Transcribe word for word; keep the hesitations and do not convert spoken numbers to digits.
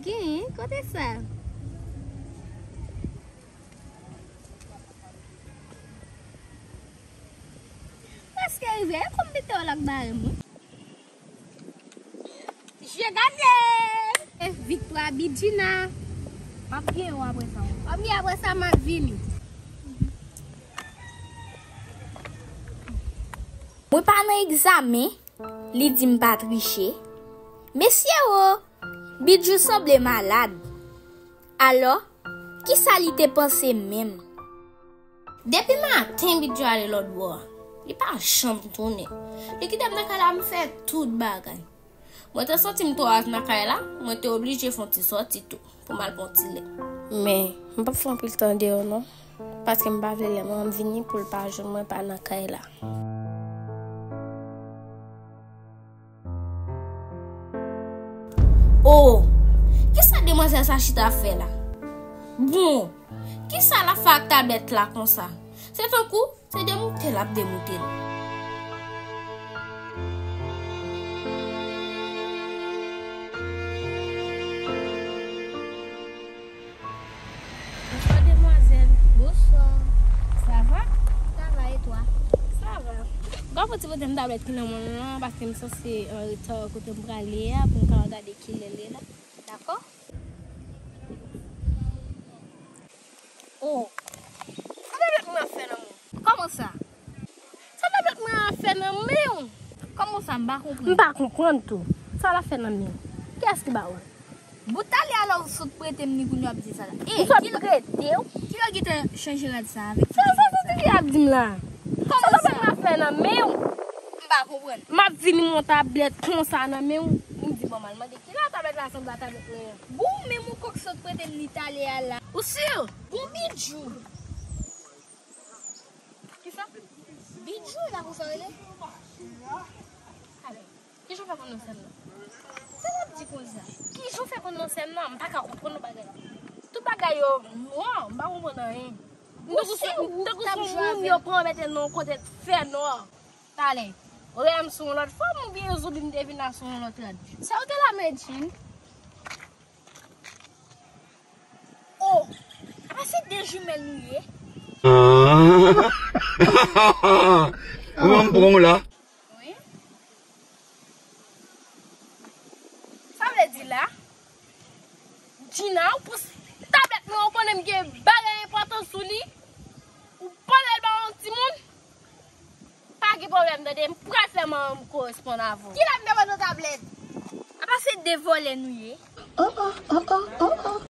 Gen, kote sa? Prèske rive, e kòm mete w la k bare m, wi. Je gade! E viktwa Bidjina. M ap gen yon apre sa. W ap gen apre sa, m ap vini. Mwen pa nan egzamen, li di m pa triche. Mesye o, Bidjou sanble malad. Alò, kisa li te panse menm? Depi maten Bidjou ale lòt bò a, li pa janm tounen. Li kite m nan kay la, m fè tout bagay. Mwen te santi m twò ak nan kay la, mwen te oblije fè yon ti sòti tou, pou m al pran ti lè. Men, m p ap fè anpil tan deyò non, paske m pa vle lè manman m vini pou l pa jwenn mwen pa nan kay la. Oh, kisa demwazèl sa chita ap fè la? Bon, kisa l ap fè ak tablèt la konsa? Se tankou se demoute l ap demoute l. Bonsoir, demoiselle. Bonsoir. Ça va? Ça va, et toi? Ça va. Bon, pou ti pote m tablèt ki nan men m nan, paske m sanse an reta kote m prale a, pou m ka gade kilè l ye la. D'accord? Oh. Sa tablèt mwen ap fè nan men w? Kòman sa? Sa tablèt mwen ap fè nan men w? Kòman sa? M pa konprann. M pa konprann tou. Sa l ap fè nan men w? Kiyès ki ba w l? Bout talè a la w sot prete m ni kounye w ap di sa la. E, m sot prete w? Kilè w gentan chanje rad sa avèk sa? Sa, sa, sa, sa ki ap di m la? Kòman sa? Sa tablèt mwen ap fè nan men w? M pa konprann. M ap vini yon tablèt konsa nan men w. M di bon, m al mande kilè tablèt la sanble a tablèt mwen an. Bon, men mon kòk sot prete m ni talè a la. Ou si? Bon, Bidjou. Kisa? Bidjou la konsa rele? Alè, kijan w fè konn non sè m nan? Sa w ap di konsa? Kijan w fè konn non sè m nan? M pa ka konprann yon bagay. Tout bagay yo nwa, m pa konprann anyen. M tankou se, m tankou se yon moun yo pran mete nan yon kote fè nwa. Talè. Ou reyè m sou yon lòt fòm oubyen yon zonbi m te vin la sou yon lòt rad? Sa w te la, Medjine? Oh! Apa se de jimèl nou ye? Ou wè m pran w la? Wi. Sa vle di la? Djina, ou pran tablèt mwen, ou konnen m gen bagay enpòtan sou li. Ou pandan l ba yon timoun. Pa gen pwoblèm, tande, m pral fè manman m koresponn avè w. Kilè m te ba w tablèt? Apa se de vòlè nou ye? Oh, oh, oh, oh, oh, oh.